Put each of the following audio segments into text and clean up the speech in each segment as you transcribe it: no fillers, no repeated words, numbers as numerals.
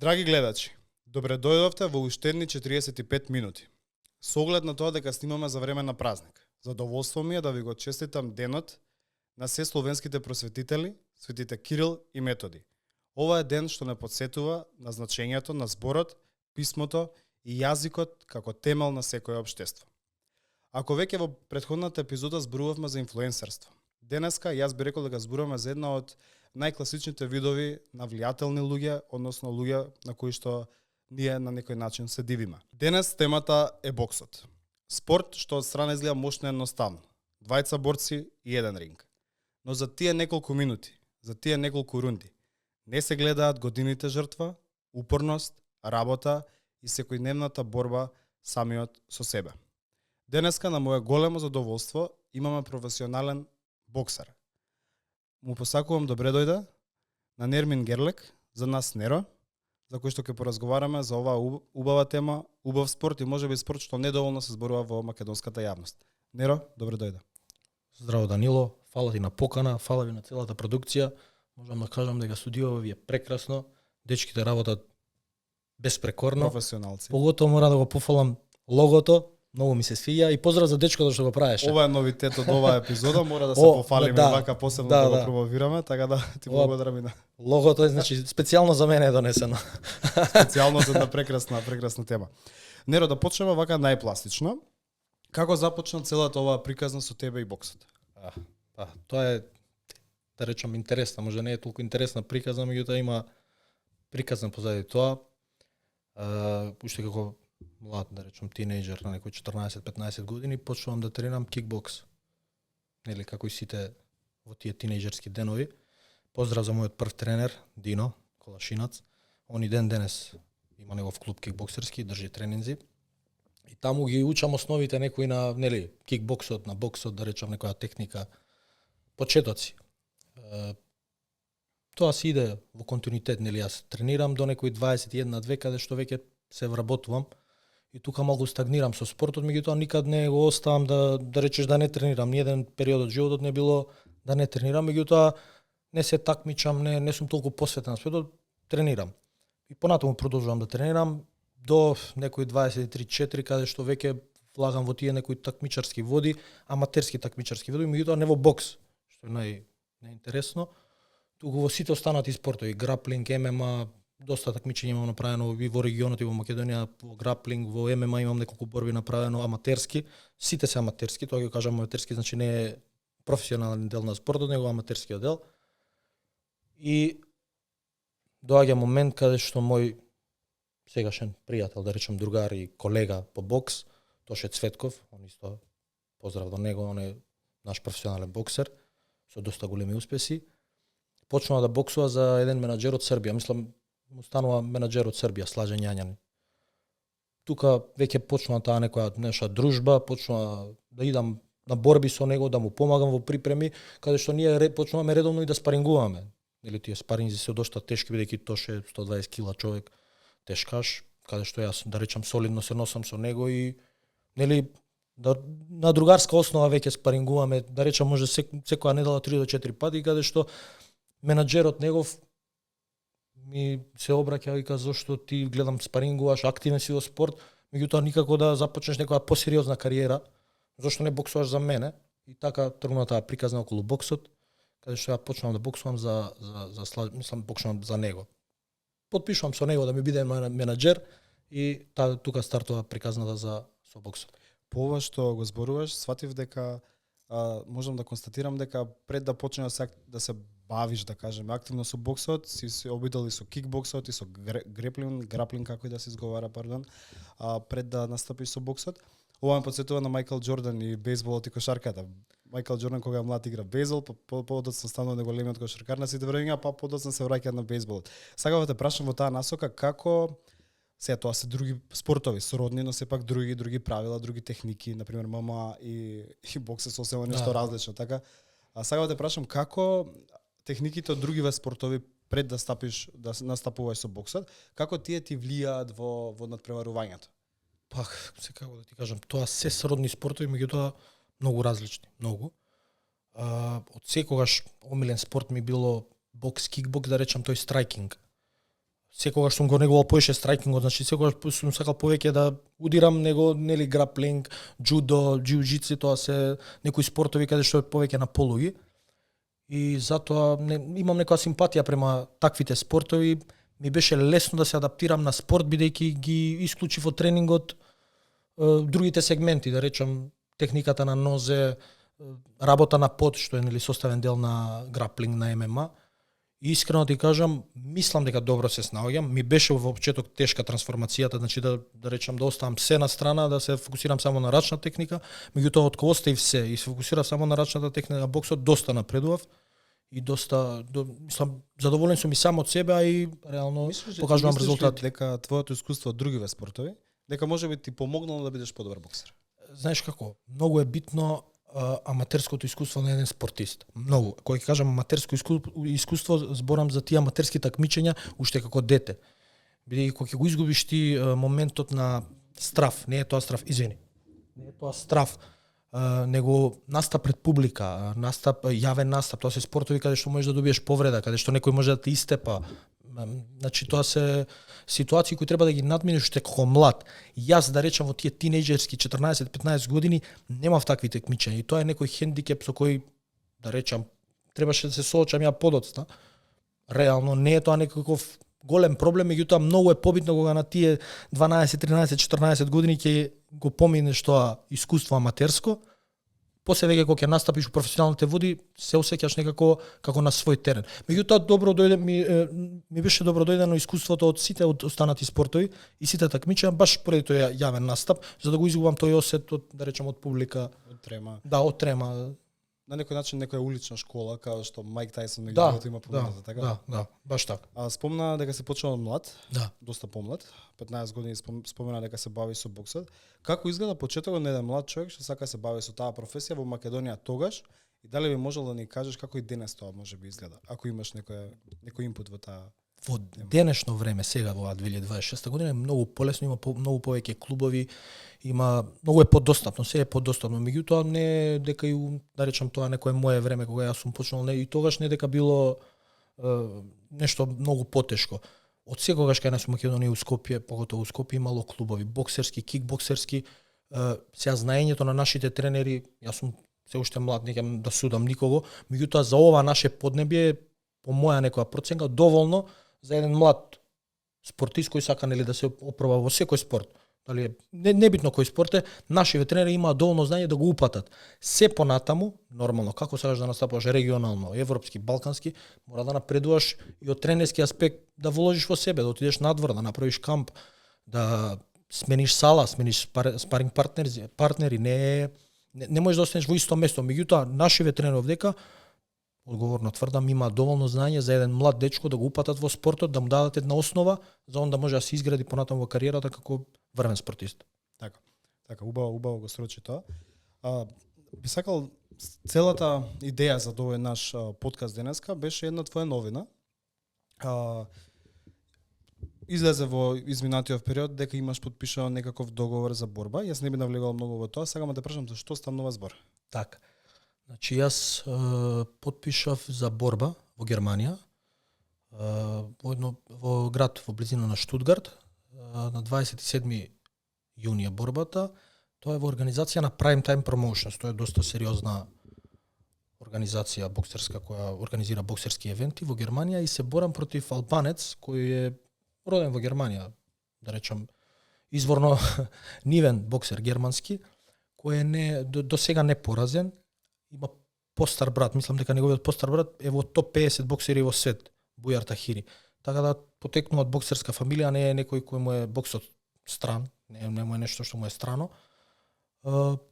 Драги гледачи, добре дојдовте во уштедни 45 минути. Со оглед на тоа дека снимаме за време на празник, задоволство ми е да ви го честитам денот на се словенските просветители, светите Кирил и Методи. Ова е ден што не подсетува на значењето на зборот, писмото и јазикот како темел на секое општество. Ако веќе во претходната епизода зборувавме за инфлуенсерство, денеска јас би рекол дека зборуваме за една од најкласичните видови на влијателни луѓе, односно луѓе на кои што ние на некој начин се дивиме. Денес темата е боксот. Спорт што од страна изгледа мощно едноставно. Двајца борци и еден ринг. Но за тие неколку минути, за тие неколку рунди, не се гледаат годините жртва, упорност, работа и секојдневната борба самиот со себе. Денеска на моје големо задоволство имаме професионален боксер. Му посакувам добре дојде на Нермин Герлек, за нас Неро, за кој што ќе поразговараме за оваа убава тема, убав спорт и можеби спорт што недоволно се зборува во македонската јавност. Неро, добре дојде. Здраво Данило, фала ти на покана, фала ви на целата продукција. Можам да кажам дека студиото ви е прекрасно, дечките работат безпрекорно. Професионалци. Поготово мора да го пофалам логото, многу ми се свиѓа и поздрав за дечкото што го правеше. Ова е новитет од оваа епизода, мора да се пофалиме вака посебно да го промовираме, така да ти благодарам и на логото е значи специјално за мене е донесено. Специјално за една прекрасна тема. Неро, да почнеме вака најпластично. Како започна целата оваа приказна со тебе и боксот? Тоа е, да речам, интересна, може не е толку интересна приказна, меѓутоа има приказна позади тоа. Уште како млад, да речем, тинејџер на некои 14-15 години, почнувам да тренирам кикбокс. Нели, како и сите во тие тинејџерски денови. Поздрав за мојот прв тренер, Дино Колашинац. Он и денес има негов клуб кикбоксерски, држи тренинзи. И таму ги учам основите некои на, нели, кикбоксот, на боксот, да речам, некоја техника, почетоци. Тоа си иде во континуитет, нели, јас тренирам до некои 21-2, каде што веќе се вработувам. И тука малку стагнирам со спортот, меѓутоа никад не го оставам да речеш да не тренирам. Ни еден период од животот не било да не тренирам, меѓутоа не се такмичам, не сум толку посветен на спортот, тренирам. И понатаму продолжувам да тренирам до некои 23-4, каде што веќе влагам во тие некои такмичарски води, аматерски такмичарски води, меѓутоа не во бокс, што е најинтересно. Туку во сите останати спортови, граплинг, ММА, доста такмичења имам направено и во регионот и во Македонија, во граплинг, во ММА имам неколку борби направено аматерски. Сите се аматерски, тоа ќе кажам аматерски, значи не е професионален дел на спортот, него аматерскиот дел. И доаѓа момент каде што мој сегашен пријател, да речем другар и колега по бокс, Тоше Цветков, он исто поздрав до него, он е наш професионален боксер со доста големи успеси, почнува да боксува за еден менаџер од Србија, мислам му станува менаџер од Србија, Слажен Јањани. Тука веќе почнува таа некоја неша дружба, почнува да идам на борби со него, да му помагам во припреми, каде што ние почнуваме редовно и да спарингуваме. Или тие спаринзи се доста тешки, бидејќи Тоше 120 кила човек тешкаш, каде што јас, да речам, солидно се носам со него и нели на другарска основа веќе спарингуваме, да речам, може секоја недела 3 до 4 пати, каде што менаџерот негов ми се обраќа и кажа зошто ти гледам спарингуваш, активен си во спорт, меѓутоа никако да започнеш некоја посериозна кариера, зошто не боксуваш за мене? И така тргна таа приказна околу боксот, каде што ја почнувам да боксувам мислам боксувам за него. Потпишувам со него да ми биде менаџер и тука стартува приказната со боксот. По ова што го зборуваш, сватив дека можам да констатирам дека пред да почнеш да се бавиш, да кажеме, активно со боксот, си се обидел и со кикбоксот и со граплинг, како и да се изговара, пред да настапиш со боксот. Ова ме подсетува на Мајкл Џордан и бейсболот и кошарката. Мајкл Џордан кога е млад игра бейсбол, подоцна станува неголемиот кошаркар на сите времиња, па подоцна се враќа на бейсболот. Сега те прашам во таа насока како сега тоа се други спортови, сродни, но сепак други правила, други техники, например ММА и бокс е сосема нешто различно, така. А сега те прашам како техниките од другиве спортови пред да настапуваш со боксот, како тие ти влијаат во надпреварувањето? Пак, секако да ти кажам, тоа се сродни спортови, меѓутоа многу различни, многу. Од секогаш омилен спорт ми било бокс, кикбокс, да речам тој страйкинг. секогаш сум го негувал повеќе страйкингот, значи секогаш сум сакал повеќе да удирам него, нели граплинг, джудо, џиу-џицу, тоа се некои спортови каде што е повеќе на полуги. И затоа имам некоја симпатија према таквите спортови. Ми беше лесно да се адаптирам на спорт бидејќи ги исклучив од тренингот другите сегменти, да речам техниката на нозе, работа на пот, што е нели составен дел на граплинг, на ММА. И искрено ти кажам, мислам дека добро се снаоѓам. Ми беше во почеток тешка трансформацијата, значи да речам да оставам се на страна, да се фокусирам само на рачна техника, меѓутоа откако оставив се и се фокусирав само на рачната техника, боксот доста напредував и мислам задоволен сум и сам од себе, а и реално покажувам резултати. Дека твоето искуство од другиве спортови, дека можеби ти помогнало да бидеш подобар боксер? Знаеш како, многу е битно аматерското искуство на еден спортист. Многу. Кога ќе кажам аматерско искуство, зборам за тие аматерски такмичења уште како дете. Бидејќи кога ќе го изгубиш ти моментот на страв, не е тоа страв, извини. Не е тоа страв, него настап пред публика, јавен настап, тоа се спортови каде што можеш да добиеш повреда, каде што некој може да те истепа. Значи тоа се ситуации кои треба да ги надминеш уште како млад. Јас да речам во тие тинејџерски 14-15 години немав такви такмичења и тоа е некој хендикеп со кој да речам требаше да се соочам ја подоцна. Реално не е тоа некаков голем проблем, меѓутоа многу е побитно кога на тие 12, 13, 14 години ќе го поминеш тоа искуство аматерско. После веќе кога ќе настапиш во професионалните води, се осеќаш некако како на свој терен. Меѓутоа добро дојде ми беше добро дојдено искуството од сите од останати спортови и сите такмичења баш поради тој јавен настап, за да го изгубам тој осет од да речам од публика, од трема. Да, од трема. На некој начин некоја улична школа, како што Майк Тајсон меѓу другото има помината, така? Да, баш така. А спомна дека се почнал млад, да, доста помлад, 15 години спомена дека се бави со боксот. Како изгледа почетокот на еден млад човек што сака се бави со таа професија во Македонија тогаш и дали би можел да ни кажеш како и денес тоа може би изгледа, ако имаш некој инпут во таа? Во денешно време, сега во 2026 година е многу полесно, има многу повеќе клубови, има многу е подостапно, се е подостапно. Меѓутоа не дека и да речам тоа некое мое време кога јас сум почнал, не и тогаш не дека било нешто многу потешко. Од секогаш кај нас во Македонија и у Скопје, поготово у Скопје имало клубови боксерски, кикбоксерски. Сега знаењето на нашите тренери, јас сум се уште млад, не ќе да судам никого, меѓутоа за ова наше поднебје по моја некоја проценка доволно за еден млад спортист кој сака нели да се опроба во секој спорт. Дали небитно кој спорт е, нашите тренери имаат доволно знаење да го упатат. Се понатаму, нормално, како сакаш да настапуваш регионално, европски, балкански, мора да напредуваш и од тренерски аспект да вложиш во себе, да отидеш надвор, да направиш камп, да смениш сала, смениш спаринг партнери, не можеш да останеш во исто место. Меѓутоа, нашите тренери овдека одговорно тврдам, има доволно знаење за еден млад дечко да го упатат во спортот, да му дадат една основа за он да може да се изгради понатаму во кариерата како врвен спортист. Така, убаво го срочи тоа. Би сакал целата идеја за овој наш подкаст денеска беше една твоја новина. Излезе во изминатиот период дека имаш подпишано некаков договор за борба. Јас не би навлегувал многу во тоа, сакам да те прашам за што станува збор. Така. Значи јас подпишав за борба во Германија, во град во близина на Штутгарт, на 27 јунија борбата. Тоа е во организација на Prime Time Promotions, тоа е доста сериозна организација боксерска која организира боксерски евенти во Германија и се борам против албанец кој е роден во Германија, да речам изворно нивен боксер германски, кој е до сега не поразен. Има постар брат, мислам дека неговиот постар брат е во топ 50 боксери во свет, Бујар Тахири. Така да потекнува од боксерска фамилија, не е некој кој му е боксот стран, не му е нешто што му е страно.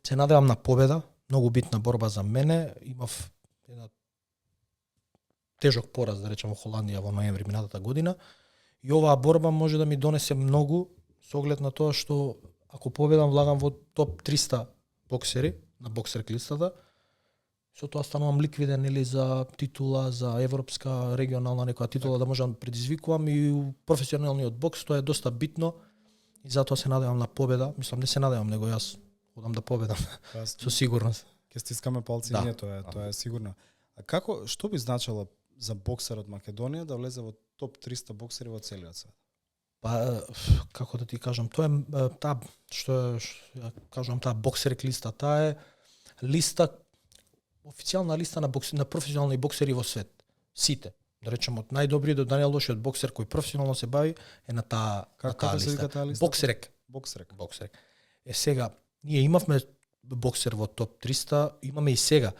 Се надевам на победа, многу битна борба за мене. Имав една тежок пораз, да речем, во Холандија во ноември минатата година. И оваа борба може да ми донесе многу со оглед на тоа што ако победам влагам во топ 300 боксери на боксер листата. Со тоа станувам ликвиден или за титула, за европска, регионална некоја титула да можам предизвикувам и у професионалниот бокс тоа е доста битно и затоа се надевам на победа. Мислам не се надевам, него јас одам да победам. Со сигурност. Ќе стискаме палци ние, тоа е сигурно. А што би значело за боксер од Македонија да влезе во топ 300 боксери во целиот свет? Па, како да ти кажам, тоа е таа што ја кажам, таа боксерик листа, таа е листа, официјална листа на професионални боксери во свет. Сите. Да речем од најдобриот до најлошиот боксер кој професионално се бави е на таа листа. Боксерек. Боксерек. Сега ние имавме боксер во топ 300, имаме и сега.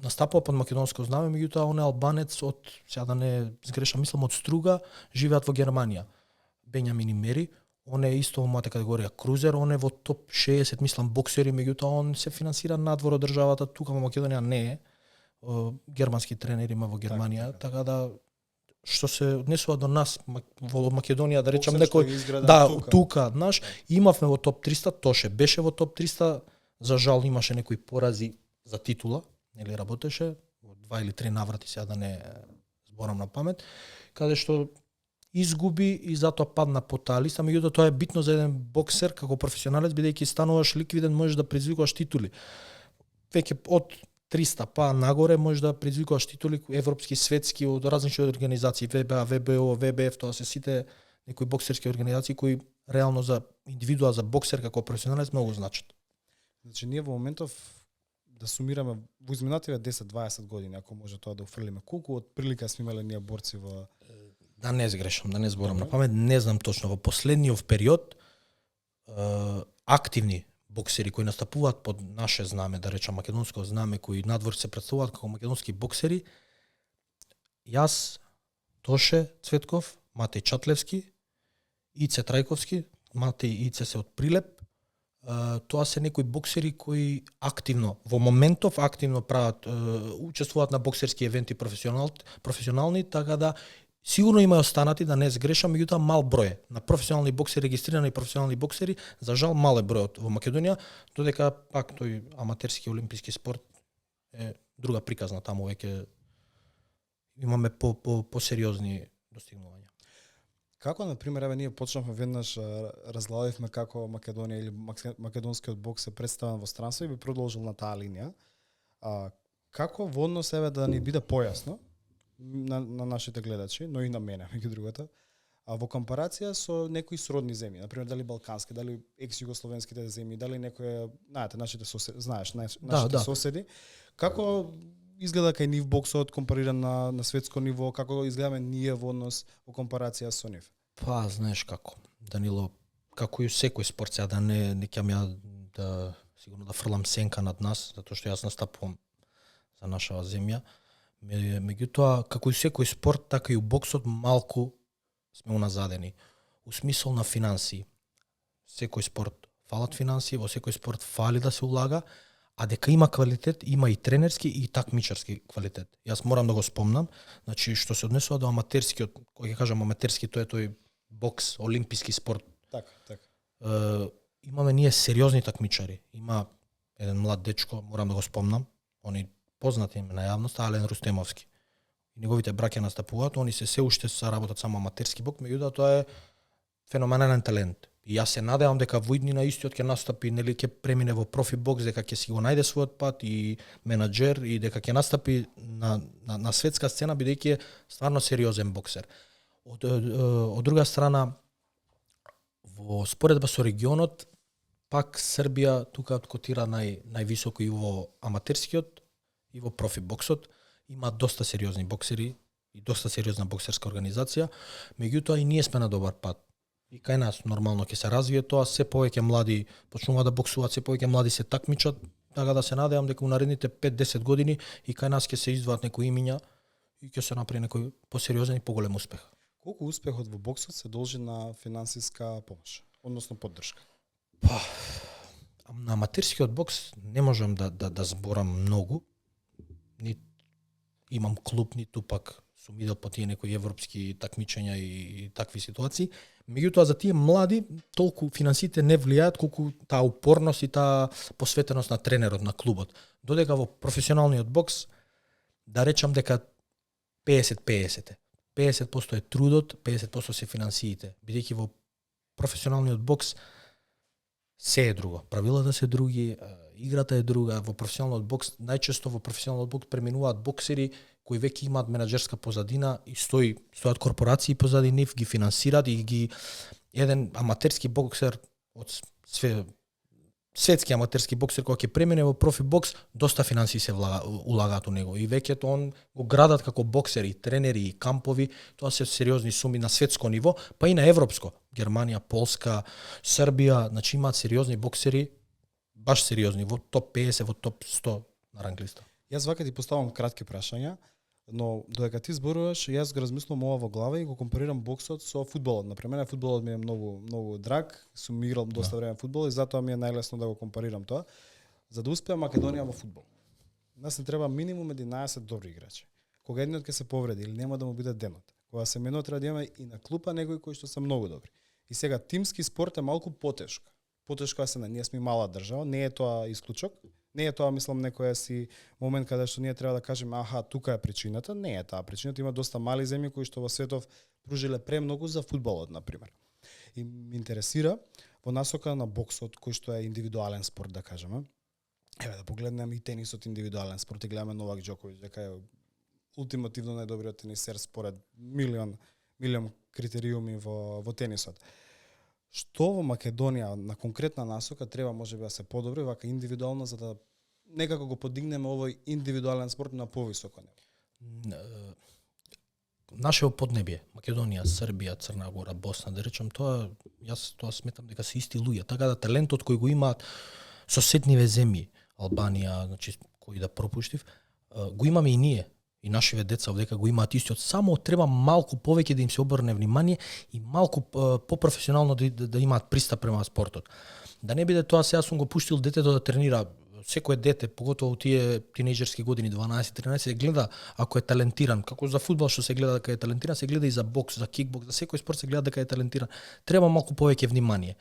Настапува под македонско знаме, меѓутоа он е албанец од, сега да не сгрешам, мислам од Струга, живеат во Германија. Бенјамин Мери, он е исто во мојата категорија крузер, он е во топ 60, мислам, боксери, меѓутоа он се финансира надвор од државата, тука во Македонија не е. Германски тренер има во Германија, така да што се однесува до нас во Македонија, да речам некој тука, знаеш, имавме во топ 300, Тоше беше во топ 300, за жал имаше некои порази за титула, нели работеше во 2 или 3 наврати, сега да не зборам на памет, каде што изгуби и затоа падна по таа листа, меѓутоа тоа е битно за еден боксер како професионалец, бидејќи стануваш ликвиден, можеш да предизвикуваш титули. Веќе од 300 па нагоре можеш да предизвикуваш титули европски, светски, од различни организации, ВБА, ВБО, ВБФ, тоа се сите некои боксерски организации кои реално за индивидуа, за боксер како професионалец многу значат. Значи ние во моментов да сумираме во изминативе 10-20 години, ако може тоа да уфрлиме, колку од прилика сме имале ние борци во... Да не сгрешам, да не зборам на памет, не знам точно, во последниот период активни боксери кои настапуваат под наше знаме, да речам македонско знаме, кои надвор се представуваат како македонски боксери, јас, Тоше Цветков, Матеј Чатлевски, Ице Трајковски, Матеј и Ице се од Прилеп, тоа се некои боксери кои активно, во моментов активно прават, учествуваат на боксерски евенти професионални, така да сигурно има останати, да не сгрешам, меѓутоа мал број на професионални боксери, регистрирани професионални боксери, за жал мал е бројот во Македонија, додека пак тој аматерски олимписки спорт е друга приказна, таму веќе имаме по-сериозни достигнувања. Како, например, еве ние почнавме веднаш, разгледавме како Македонија или македонскиот бокс се представен во странство и би продолжил на таа линија. Како во однос еве да ни биде појасно на нашите гледачи, но и на мене, меѓу другото, во компарација со некои сродни земји, например дали балкански, дали екс-југословенските земји, дали некои, знаете, нашите соседи, знаеш, нашите соседи, како изгледа кај нив боксот компариран на светско ниво, како изгледаме ние во однос во компарација со нив? Па, знаеш како, Данило, како и секој спорт, сега да не ќе ја да сигурно да фрлам сенка над нас, затоа што јас настапувам за нашава земја. Меѓутоа, како и секој спорт, така и у боксот малку сме уназадени. У смисол на финансии. Секој спорт фалат финансии, во секој спорт фали да се улага, а дека има квалитет, има и тренерски и такмичарски квалитет. Јас морам да го спомнам, значи што се однесува до аматерскиот, кој ќе кажам аматерски, тоа е тој бокс, олимписки спорт. Така. Имаме ние сериозни такмичари. Има еден млад дечко, морам да го спомнам, они познати на јавност, Ален Рустемовски. И неговите браќа настапуваат, они се уште се работат само аматерски бокс, меѓутоа тоа е феноменален талент. И јас се надевам дека во иднина истиот ќе настапи, нели ќе премине во профи бокс, дека ќе си го најде својот пат и менаџер и дека ќе настапи на светска сцена бидејќи е стварно сериозен боксер. Од друга страна, во споредба со регионот, пак Србија тука котира највисоко и во аматерскиот и во профи боксот. Има доста сериозни боксери и доста сериозна боксерска организација, меѓутоа и ние сме на добар пат. И кај нас нормално ќе се развие тоа, се повеќе млади почнуваат да боксуваат, се повеќе млади се такмичат, така да се надевам дека у наредните 5-10 години и кај нас ќе се издвоат некои имиња и ќе се направи некој посериозен и поголем успех. Колку успехот во боксот се должи на финансиска помош, односно поддршка? Па, на аматерскиот бокс не можам да зборам многу. Ни имам клуб, ниту пак сум идел по тие некои европски такмичења и такви ситуации. Меѓутоа за тие млади толку финансите не влијаат колку таа упорност и таа посветеност на тренерот, на клубот. Додека во професионалниот бокс да речам дека 50-50. 50% е трудот, 50% се финансиите. Бидејќи во професионалниот бокс се е друго. Правилата се други, играта е друга. Во професионалниот бокс, најчесто во професионалниот бокс преминуваат боксери кои веќе имаат менаџерска позадина и стојат корпорации позади нив, ги финансираат и ги еден аматерски боксер од светски аматерски боксер кој ќе премине во профи бокс, доста финансии се улагаат у него и веќе он го градат како боксери, тренери и кампови, тоа се сериозни суми на светско ниво, па и на европско. Германија, Полска, Србија, значи имаат сериозни боксери, баш сериозни, во топ 50, во топ 100 на ранглиста. Јас вака ти поставам кратки прашања, но додека ти зборуваш, јас го размислувам ова во глава и го компарирам боксот со фудбалот. Например, фудбалот ми е многу драг, сум играл доста време фудбал и затоа ми е најлесно да го компарирам тоа. За да успее Македонија во фудбал, нас не треба минимум 11 добри играчи. Кога едниот ќе се повреди или нема да му биде денот, кога се менува треба да имаме и на клупа некои кои што се многу добри. И сега тимски спорт е малку потешко. Потешко е ние сме мала држава, не е тоа исклучок. Не е тоа, мислам, некоја си момент каде што ние треба да кажеме, аха, тука е причината. Не е таа причината. Има доста мали земји кои што во светов пружиле премногу за фудбалот, например. И ме интересира во насока на боксот, кој што е индивидуален спорт, да кажеме. Еве да погледнеме и тенисот индивидуален спорт и гледаме Новак Џоковиќ, дека е ултимативно најдобриот тенисер според милион критериуми во тенисот. Што во Македонија на конкретна насока треба можеби да се подобри вака индивидуално за да некако го подигнеме овој индивидуален спорт на повисоко ниво? Нашето поднебје, Македонија, Србија, Црна Гора, Босна, да речам јас сметам дека се исти луѓе, така да талентот кој го имаат соседниве земји, Албанија, значи кој да пропуштив, го имаме и ние. И нашиве деца овдека го имаат истиот, само треба малку повеќе да им се обрне внимание и малку попрофесионално да имаат пристап према спортот. Да не биде тоа сега сум го пуштил детето да тренира, секое дете, поготово тие тинејџерски години 12-13 се гледа ако е талентиран, како за фудбал што се гледа дека е талентиран, се гледа и за бокс, за кикбокс, за секој спорт се гледа дека е талентиран. Треба малку повеќе внимание.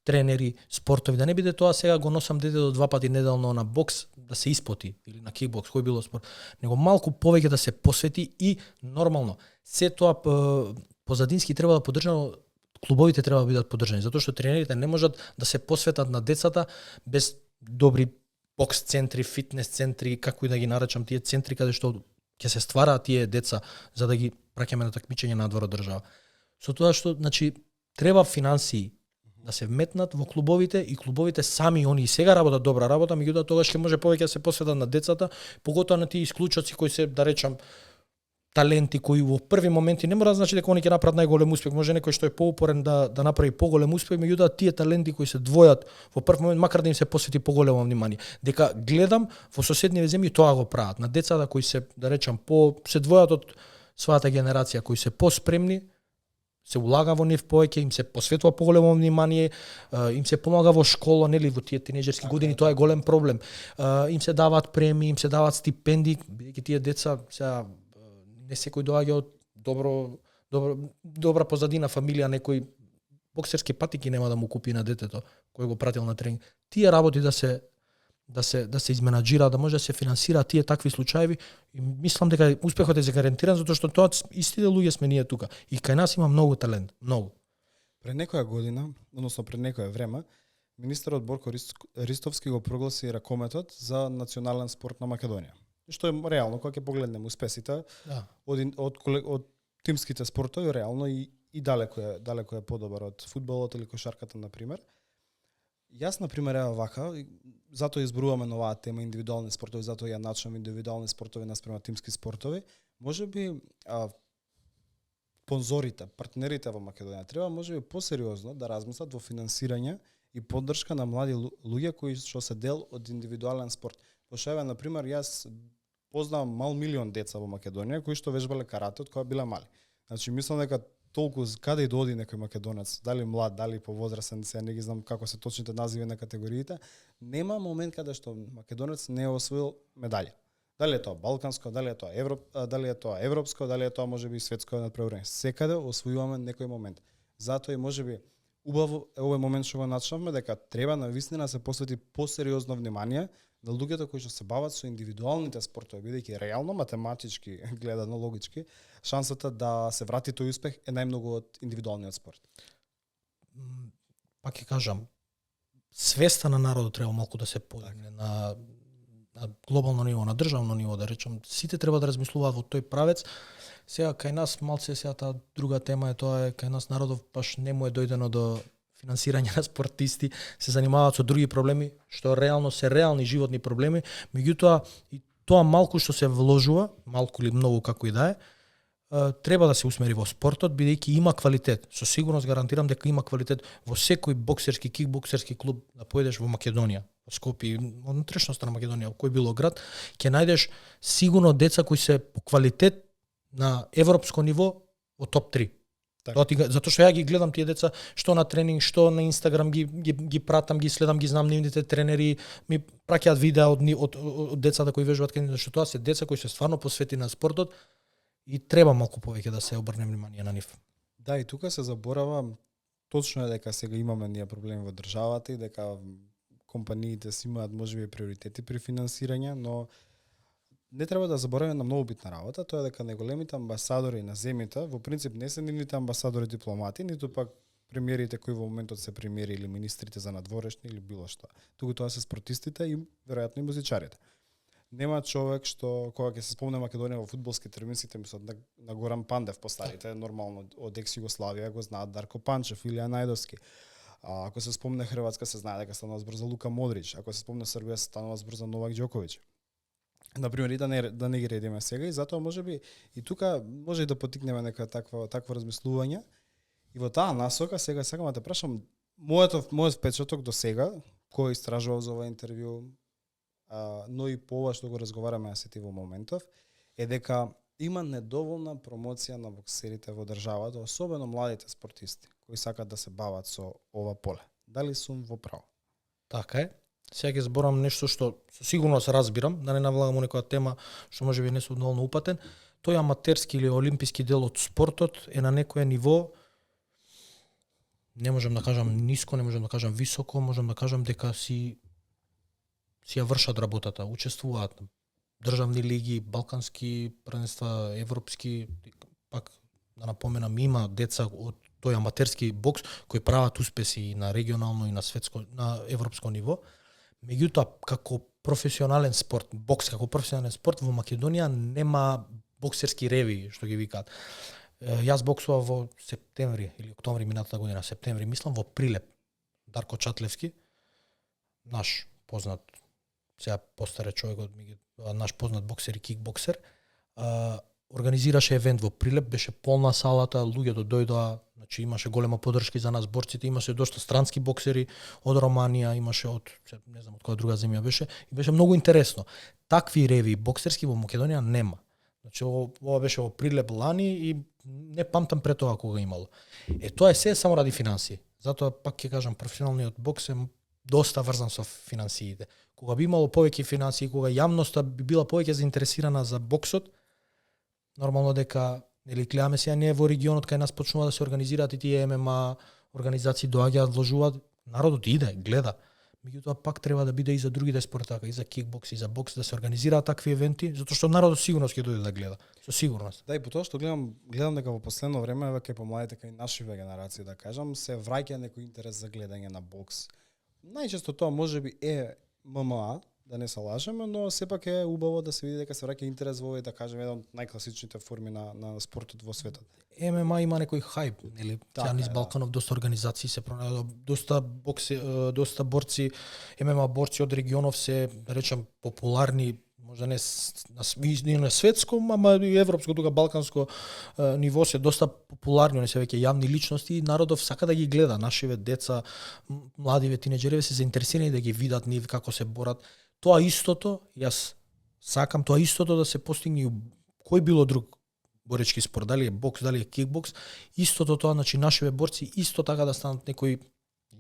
Тренери, спортови, да не биде тоа сега го носам детето 2 пати неделно на бокс да се испоти или на кикбокс, кој било спорт, него малку повеќе да се посвети и нормално. Се тоа позадински треба да поддржано, клубовите треба да бидат поддржани, затоа што тренерите не можат да се посветат на децата без добри бокс центри, фитнес центри, како и да ги наречам тие центри каде што ќе се ствараат тие деца за да ги праќаме на такмичење надвор од држава. Со тоа што значи треба финансии да се вметнат во клубовите и клубовите сами они и сега работат добра работа, меѓутоа тогаш ќе може повеќе да се посветат на децата, поготоа на тие исклучоци кои се, да речам, таленти кои во први моменти не мора да значи дека они ќе направат најголем успех, може некој што е поупорен да направи поголем успех, меѓутоа тие таленти кои се двојат во прв момент макар да им се посвети поголемо внимание. Дека гледам во соседниве земји тоа го прават. На децата кои се, да речам, се двојат од својата генерација, кои се поспремни, се улага во нив повеќе, им се посветува поголемо внимание, им се помага во школа, нели во тие тинејџерски години, тоа е голем проблем. Им се даваат премии, им се даваат стипендии, бидејќи тие деца сега не секој доаѓа од добра позадина фамилија, некој боксерски патики нема да му купи на детето кој го пратил на тренинг. Тие работи да се изменаџира, да може да се финансираат тие такви случаи и мислам дека успехот е загарантиран затоа што тоа истите луѓе сме ние тука и кај нас има многу талент, многу. Пред некоја година, односно пред некое време, министерот Борко Ристовски го прогласи ракометот за национален спорт на Македонија. Што е реално кога ќе погледнеме успесите од тимските спортови, реално и далеко е подобар од фудбалот или кошарката на пример. Јас, на пример, вака, затоа изборуваме на оваа тема индивидуални спортови, затоа ја начнам индивидуални спортови наспрема тимски спортови. Можеби спонзорите, партнерите во Македонија треба можеби посериозно да размислат во финансирање и поддршка на млади луѓе кои што се дел од индивидуален спорт. Пошто на пример, јас познавам мал милион деца во Македонија кои што вежбале карате од кога биле мали. Значи мислам дека толку каде и да оди некој македонец, дали млад, дали повозрасен, се не ги знам како се точните називи на категориите, нема момент каде што македонец не е освоил медаља. Дали е тоа балканско, дали е тоа европско, дали е тоа можеби светско надпреварење. Секаде освојуваме некој момент. Затоа и можеби убаво е овој момент што го начнавме дека треба навистина да се посвети посериозно внимание на луѓето кои што се бават со индивидуалните спортови, бидејќи реално математички гледано логички шансата да се врати тој успех е најмногу од индивидуалниот спорт. Пак ќе кажам, свеста на народот треба малку да се подигне на на глобално ниво, на државно ниво, да речам, сите треба да размислуваат во тој правец. Сега кај нас малце сега таа друга тема е тоа кај нас народов баш не му е дојдено до финансирање на спортисти, се занимаваат со други проблеми што реално се реални животни проблеми, меѓутоа и тоа малку што се вложува, малку или многу како и да е, треба да се усмери во спортот, бидејќи има квалитет. Со сигурност гарантирам дека има квалитет во секој боксерски, кикбоксерски клуб да поедеш во Македонија, во Скопје, во внатрешноста на Македонија, кој било град, ќе најдеш сигурно деца кои се по квалитет на европско ниво во топ 3. Затоа што ја ги гледам тие деца, што на тренинг, што на Инстаграм ги пратам, ги следам, ги знам нивните тренери, ми праќаат видеа од децата кои вежбаат кај нив, што тоа се деца кои се стварно посвети на спортот и треба малку повеќе да се обрне внимание на нив. Да, и тука се заборава, точно е дека сега имаме ние проблеми во државата и дека компаниите си имаат можеби приоритети при финансирање, но не треба да забораваме на многу битна работа, тоа е дека најголемите амбасадори на земјата, во принцип не се нивните амбасадори дипломати, ниту пак премиерите кои во моментот се премиери или министрите за надворешни или било што. Туку тоа се спортистите и веројатно и музичарите. Нема човек што кога ќе се спомне Македонија во фудбалски термин, сите мислат на Горан Пандев постарите, нормално од екс Југославија го знаат Дарко Панчев, Илија Најдовски. Ако се спомне Хрватска, се знае дека станува збор за Лука Модрич, ако се спомне Србија, се станува збор за Новак Џоковиќ. Например, и да не ги редиме сега, и затоа можеби и тука може и да потикнеме нека такво размислување. И во таа насока сега сакам да те прашам, мојот впечаток до сега, кој истражував за ова интервју, но и по ова што го разговараме на сети во моментов, е дека има недоволна промоција на боксерите во државата, особено младите спортисти кои сакат да се бават со ова поле. Дали сум во право? Така е. Сега ќе зборам нешто што со сигурност разбирам, да не навлагам во некоја тема што можеби не сум доволно упатен. Тој аматерски или олимписки дел од спортот е на некое ниво, не можам да кажам ниско, не можам да кажам високо, можам да кажам дека си ја вршат работата, учествуваат државни лиги, балкански првенства, европски, пак да напоменам, има деца од тој аматерски бокс кои прават успеси на регионално и на светско, на европско ниво. Меѓутоа, како професионален спорт, бокс како професионален спорт во Македонија нема боксерски реви, што ги викаат. Јас боксував во септември или октомври минатата година, септември, мислам во Прилеп. Дарко Чатлевски, наш познат, сега постаре човек од наш познат боксер и кикбоксер, организираше евент во Прилеп, беше полна салата, луѓето дојдоа, значи имаше голема поддршка за нас борците, имаше доста странски боксери од Романија, имаше од не знам од која друга земја беше, и беше многу интересно. Такви реви боксерски во Македонија нема. Значи ова беше во Прилеп лани и не памтам пред тоа кога имало. Тоа е се само ради финансии. Затоа пак ќе кажам, професионалниот бокс е доста врзан со финансиите. Кога би имало повеќе финансии, кога јавноста би била повеќе заинтересирана за боксот, нормално дека нели гледаме сега не во регионот кај нас почнува да се организираат и тие ММА организации доаѓаат, вложуваат, народот иде, гледа. Меѓутоа пак треба да биде и за другите спортака, и за кикбокс, и за бокс да се организираат такви евенти, затоа што народот сигурно ќе дојде да гледа, со сигурност. Да, и по тоа што гледам дека во последно време веќе помладите кај нашиве генерации, да кажам, се враќа некој интерес за гледање на бокс. Најчесто тоа можеби е ММА, да не се лажеме, но сепак е убаво да се види дека се враќа интерес во овој, да кажеме, еден од најкласичните форми на спортот во светот. ММА има некој хајп, нели? Сега низ Балканов доста организации се пронајдоа, доста борци, ММА борци од регионов се, да речам, популарни, можда не на светско, ама и европско, тука балканско ниво се доста популарни, они се веќе јавни личности и народов сака да ги гледа, нашиве деца, младиве тинеџери се заинтересирани да ги видат нив како се борат. Тоа истото, јас сакам тоа истото да се постигне и кој било друг боречки спорт, дали е бокс, дали е кикбокс, истото тоа, значи нашиве борци исто така да станат некои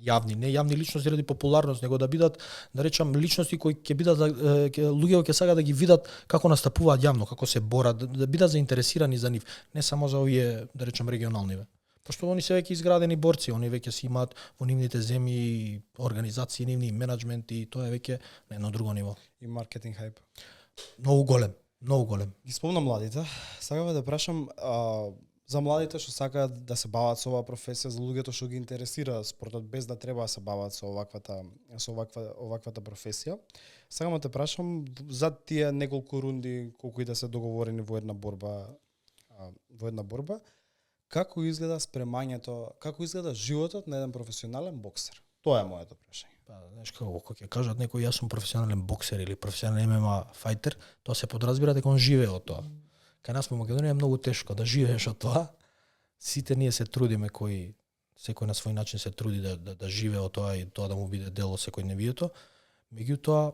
јавни, не јавни личности ради популарност, него да бидат, да речам, личности кои ќе бидат луѓе ќе сакаат да ги видат како настапуваат јавно, како се борат, да бидат заинтересирани за нив, не само за овие, да речам, регионалниве. Пошто они се веќе изградени борци, они веќе си имаат во нивните земји организации, нивни менеджмент и тоа е веќе на едно друго ниво. И маркетинг хајп. Многу голем, многу голем. Ги спомнам младите. Сакам да прашам, За младите што сакаат да се бават со оваа професија, за луѓето што ги интересира спортот без да треба да се бават со оваквата професија, сакам да те прашам за тие неколку рунди колку и да се договорени во една борба, како изгледа спремањето, како изгледа животот на еден професионален боксер? Тоа е моето прашање. Па, знаеш како ќе кажат некој јас сум професионален боксер или професионален ММА фајтер, тоа се подразбира дека он живее од тоа. Кај нас во Македонија е многу тешко да живееш од тоа. Сите ние се трудиме, секој на свој начин се труди да живее од тоа и тоа да му биде дел од секојдневието. Меѓутоа,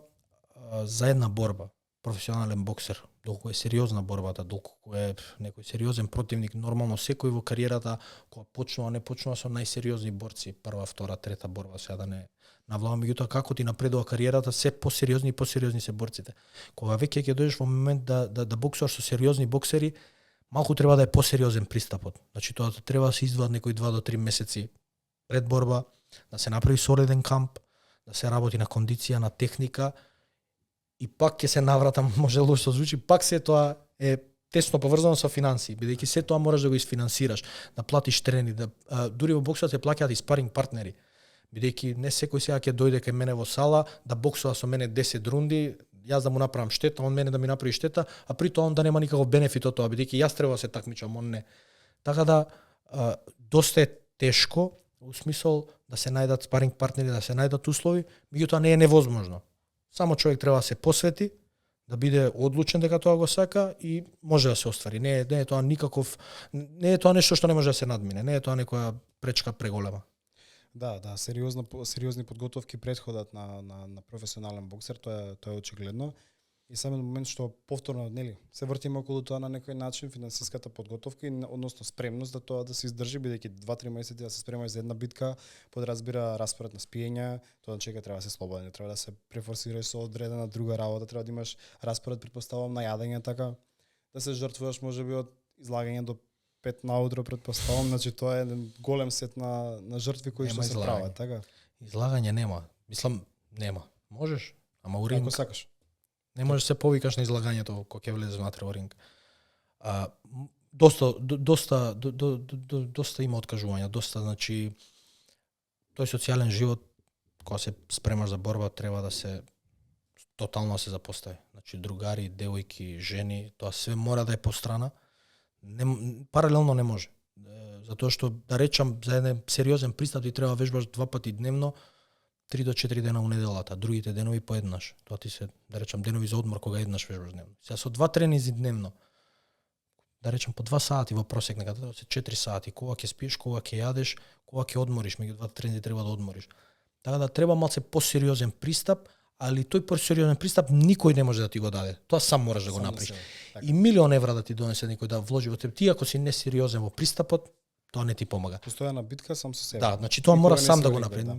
за една борба, професионален боксер, доколку е сериозна борбата, доколку е некој сериозен противник, нормално секој во кариерата кога почнува, не почнува со најсериозни борци, прва, втора, трета борба, сега да не навлавам, меѓутоа како ти напредува кариерата, се посериозни и посериозни се борците. Кога веќе ќе дојдеш во момент да боксуваш со сериозни боксери, малку треба да е посериозен пристапот. Значи тоа треба да се издваат некои 2 до 3 месеци пред борба, да се направи солиден камп, да се работи на кондиција, на техника, и пак ќе се навратам, може лошо звучи, пак се тоа е тесно поврзано со финансии, бидејќи се тоа можеш да го isfinansираш, да платиш трени, дури во боксот се плаќаат и спаринг партнери. Бидејќи не секој сега ќе дојде кај мене во сала да боксува со мене 10 рунди, јас да му направам штета, он мене да ми направи штета, а при тоа он да нема никаков бенефит од тоа, бидејќи јас треба да се такмичам, он не. Така да доста е тешко, во смисол да се најдат спаринг партнери, да се најдат услови, меѓутоа не е невозможно. Само човек треба да се посвети, да биде одлучен дека тоа го сака и може да се оствари. Не е тоа никаков, не е тоа нешто што не може да се надмине, не е тоа некоја пречка преголема. Да, сериозни подготовки претходат на професионален боксер, тоа е очигледно. И самиот момент што повторно, нели, се вртиме околу тоа на некој начин, финансиската подготовка и односно спремност да тоа да се издржи, бидејќи 2-3 месеци да се спремаш за една битка, подразбира распоред на спиење, тоа чека треба да се слободен, треба да се префорсираш со одредена друга работа, треба да имаш распоред, претпоставувам, на јадење, така да се жртвуваш можеби од излагање до 5 наутро, претпоставувам, значи тоа е голем сет на жртви кои што се прават, така. Излагање нема. Мислам, нема. Можеш, ама у ринг ако сакаш. Не можеш се повикаш на излагањето кога ќе влезеш внатре во ринг. Доста има откажувања, значи тој социјален живот кога се спремаш за борба треба да се тотално се запостави. Значи другари, девојки, жени, тоа све мора да е пострана. Паралелно не може. Затоа што да речам за еден сериозен пристап ти треба вежбаш 2 пати дневно, 3 до 4 дена у неделата, другите денови поеднаш. Тоа ти се, да речам, денови за одмор кога еднаш вежбаш дневно. Сега со 2 тренинзи дневно, да речам по 2 сати во просек, нека да се 4 сати, кога ќе спиеш, кога ќе јадеш, кога ќе одмориш, меѓу 2 тренинзи треба да одмориш. Така да треба малце посериозен пристап, али тој посериозен пристап никој не може да ти го даде. Тоа сам мораш да го направиш. И милион евра да ти донесе некој да вложи во тебе, ти ако си несериозен во пристапот, тоа не ти помага. Постојана битка сам со себе. Да, значи тоа мора сам да го направи.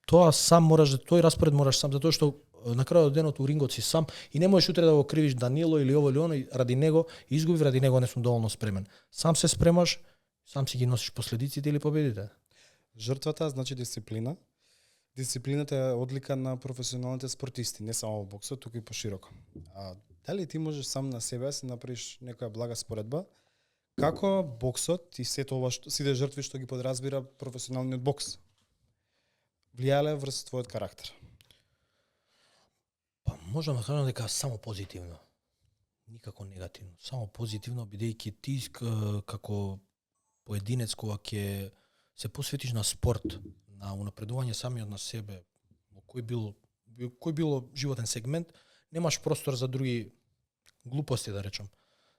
Тоа сам мораш, тој распоред мораш сам, затоа што на крајот од денот у рингот си сам и не можеш утре да го кривиш Данило или ово или оно, ради него изгубив, ради него не сум доволно спремен. Сам се спремаш, сам си ги носиш последиците или победите. Жртвата значи дисциплина. Дисциплината е одлика на професионалните спортисти, не само во боксот, туку и пошироко. Дали ти можеш сам на себе си направиш некоја блага споредба како боксот и сите жртви што ги подразбира професионалниот бокс влијале врз твојот карактер? Па можам да кажам дека само позитивно. Никако негативно. Само позитивно, бидејќи ти како поединец кога ќе се посветиш на спорт, на унапредување самиот на себе, во кој било животен сегмент, немаш простор за други глупости, да речам.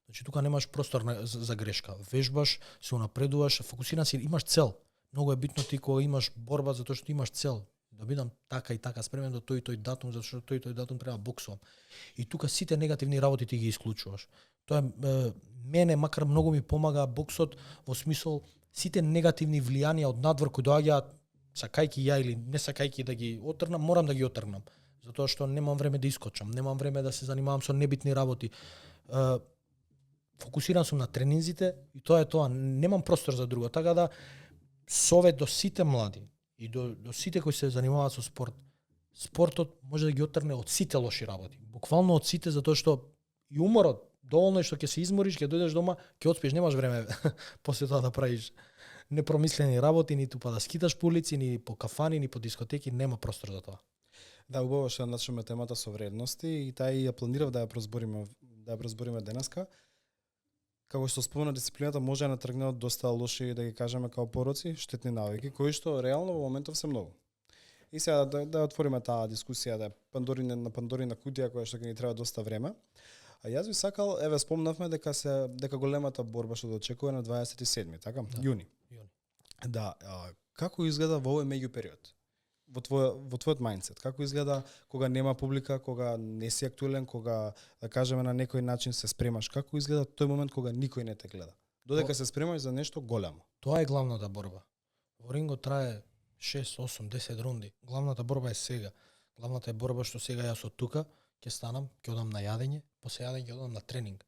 Значи тука немаш простор за грешка. Вежбаш, се унапредуваш, фокусиран си, имаш цел. Многу е битно ти кога имаш борба затоа што имаш цел. Да бидам така и така спремен до тој и тој датум, затоа што тој и тој датум треба да боксувам. И тука сите негативни работи ти ги исклучуваш. Тоа мене макар многу ми помага боксот во смисол сите негативни влијанија од надвор кои доаѓаат сакајки ја или не сакајки да ги отргнам, морам да ги отргнам. Затоа што немам време да искочам, немам време да се занимавам со небитни работи. Фокусиран сум на тренинзите и тоа е тоа, немам простор за друго. Така да совет до сите млади и до сите кои се занимаваат со спорт. Спортот може да ги отрне од сите лоши работи. Буквално од сите, затоа што и уморот Доволно е што ќе се измориш, ќе дојдеш дома, ќе отспиш, немаш време после тоа да правиш непромислени работи, ниту па да скиташ по улици, ни по кафани, ни по дискотеки, нема простор за тоа. Да, убаво што начнеме темата со вредности и таа ја планирав да ја прозбориме денеска. Како што спомена, дисциплината може да натргне од доста лоши, да ги кажеме како пороци, штетни навики, кои што реално во моментов се многу. И сега да отвориме таа дискусија, да на Пандорина кутија која што ќе ни треба доста време. А јас би сакал, еве спомнавме дека големата борба што очекува на 27-ми, така? Да. Јуни. Да, како изгледа во овој меѓу период? Во твојот мајндсет, како изгледа кога нема публика, кога не си актуелен, кога да кажеме на некој начин се спремаш, како изгледа тој момент кога никој не те гледа? Додека се спремаш за нешто големо. Тоа е главната борба. Во рингот трае 6, 8, 10 рунди. Главната борба е сега. Главната е борба што сега јас од тука ќе станам, ќе одам на јадење, после јадење ќе одам на тренинг.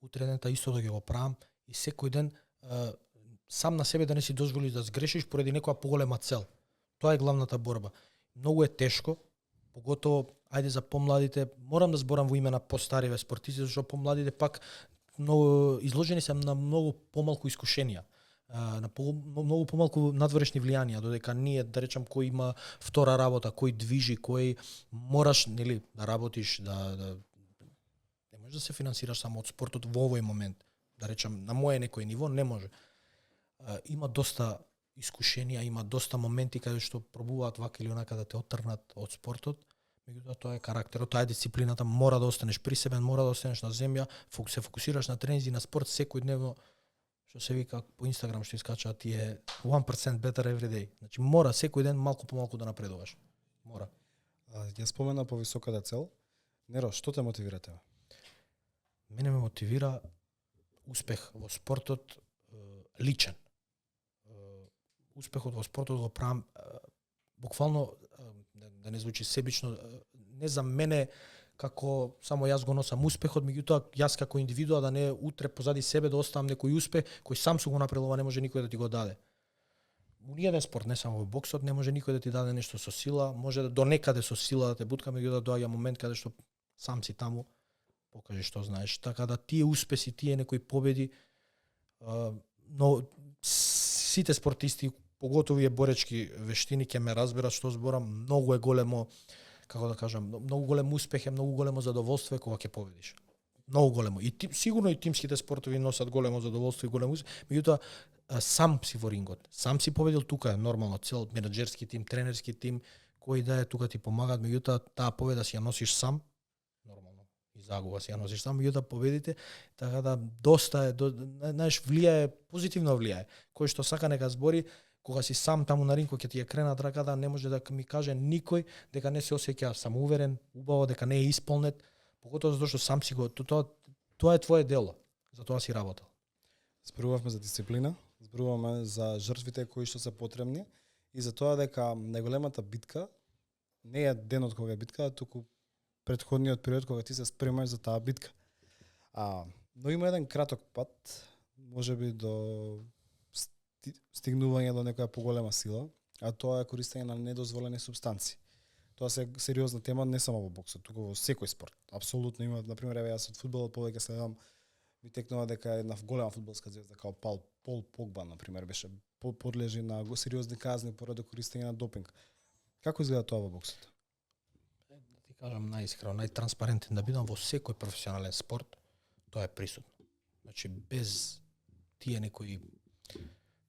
Утре дента истото ќе го правам и секој ден сам на себе да не си дозволиш да сгрешиш поради некоја поголема цел. Тоа е главната борба. Многу е тешко, поготово ајде за помладите, морам да зборам во име на постариве спортисти, зашто помладите пак многу изложени се на многу помалку искушенија, на многу помалку надворешни влијанија, додека ние, да речам, кој има втора работа, кој движи, кој мораш, нели, да работиш, да не можеш да се финансираш само од спортот во овој момент. Да речам, на моје некој ниво не може. Има доста искушенија, има доста моменти каде што пробуваат вака или онака да те оттрнат од спортот, меѓутоа тоа е карактерот, тоа е дисциплината, мора да останеш при себе, мора да останеш на земја, се фокусираш на тренинзи, на спорт секојдневно, што се вика по Инстаграм што искачаат тие 1% better every day. Значи мора секој ден малку по малку да напредуваш. Мора. Ја спомена повисоката цел. Неро, што те мотивира тебе? Мене ме мотивира успех во спортот личен. Успехот во спортот го правам буквално, да не звучи себично, не за мене како само јас го носам успехот, меѓутоа јас како индивидуа да не утре позади себе да оставам некој успех кој сам су го направил, ова не може никој да ти го даде. У ниеден спорт, не само во боксот, не може никој да ти даде нешто со сила, може да до некаде со сила да те бутка, меѓутоа доаѓа момент каде што сам си таму, покажи што знаеш. Така да тие успеси, тие некои победи, но сите спортисти, поготово и боречки вештини ќе ме разберат што зборам, многу е големо, како да кажам, многу голем успех е, многу големо задоволство кога ќе победиш. Многу големо. И сигурно и тимските спортови носат големо задоволство и голем успех, меѓутоа сам си во рингот. Сам си победил, тука е нормално, цел менаџерски тим, тренерски тим, кои да е тука ти помагаат, меѓутоа таа победа си ја носиш сам, нормално. И загуба си ја носиш сам, меѓутоа победите, така да доста е, знаеш, влијае, позитивно влијае. Кој што сака нека збори, кога си сам таму на ринг, кога ќе ти ја кренат раката, не може да ми каже никој дека не се осеќа самоуверен, убаво, дека не е исполнет, поготово затоа што сам си го, тоа е твое дело, за тоа си работел. Зборувавме за дисциплина, зборуваме за жртвите кои што се потребни и за тоа дека најголемата битка не е денот кога е битка, туку претходниот период кога ти се спремаш за таа битка. Но има еден краток пат, можеби до стигнување до некоја поголема сила, а тоа е користење на недозволени супстанции. Тоа се сериозна тема не само во боксот, туку во секој спорт. Апсолутно има, на пример, јас од фудбалот повеќе следам, ми текнува дека една голема фудбалска звезда како Пол Погба, на пример, беше подлежи на сериозни казни поради користење на допинг. Како изгледа тоа во боксот? Да ти кажам најискрено, најтранспарентен да бидам во секој професионален спорт, тоа е присутно. Значи без тие некои